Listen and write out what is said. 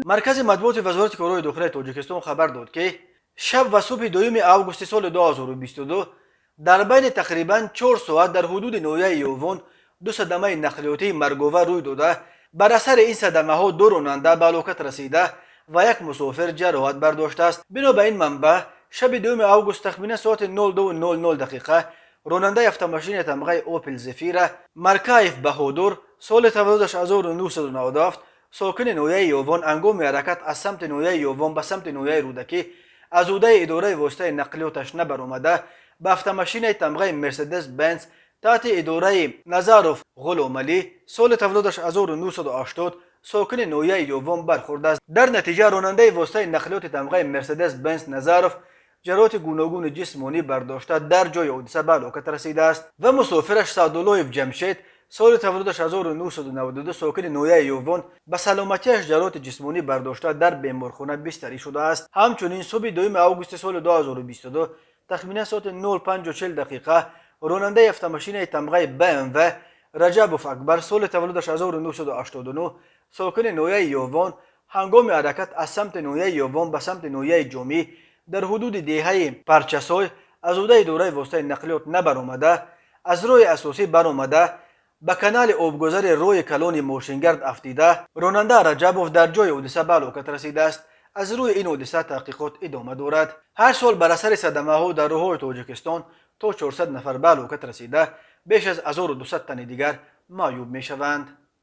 Маркази матбуоти Вазорати корҳои дохилаи Тоҷикистон хабар дод, ки шаб ва субҳи 2 августи соли 2022 дар байни тақрибан 4 соат дар ҳудуди ноҳияи Ёвон ду садамаи нақлиётии марговар рӯй дода, бар асари ин садамаҳо ду ронанда ба ҳалокат расида ва як мусофир ҷароҳат бардоштааст. Бино ба ин манбаъ, шаби 2 август тахминан соати 02:00 дақиқа ронандаи автомошинаи тамғаи Опел Зефира Маркаев Баҳодур, соли таваллудаш 1997, сокини ноҳияи Ёвон, ҳангоми ҳаракат аз самти ноҳияи Ёвон ба самти ноҳияи Рӯдакӣ аз ӯҳдаи идораи воситаи нақлиёташ набаромада, ба автомошинаи тамғаи Мерседес Бенз таҳти идораи Назаров Ғуломалӣ, соли таваллудаш 1980, сокини ноҳияи Ёвон бархӯрдааст. Дар натиҷа ронандаи воситаи нақлиёти тамғаи Мерседес Бенз Назаров ҷароҳати гуногуни ҷисмонӣ бардошта, дар ҷои ҳодиса ба ҳалокат расидааст ва мусофираш Саъдуллоев Ҷамшед, соли таваллудаш 1992, сокини ноҳияи Ёвон, ба саломатиаш ҷароҳати ҷисмонӣ бардошта, дар беморхона бистарӣ шудааст. Ҳамчунин субҳи 2 августи соли 2022 тахминан соати 05:40 дақиқа ронандаи автомошинаи тамғаи БМВ Раҷабов Акбар, соли таваллудаш 1989, сокини ноҳияи Ёвон, ҳангоми ҳаракат аз самти ноҳияи Ёвон ба самти ноҳияи Ҷомӣ дар ҳудуди деҳаи Парчасой аз ӯҳдаи идораи воситаи нақлиёт набаромада, аз роҳи асосӣ баромада, ба канали обгузари роҳи калони мошингард афтида, ронанда Раҷабов дар ҷои ҳодиса ба ҳалокат расидааст. Аз рӯи ин ҳодиса таҳқиқот идома дорад. Ҳар сол бар асари садамаҳо дар роҳҳои Тоҷикистон то 400 нафар ба ҳалокат расида, беш аз 1200 тани дигар маъюб мешаванд.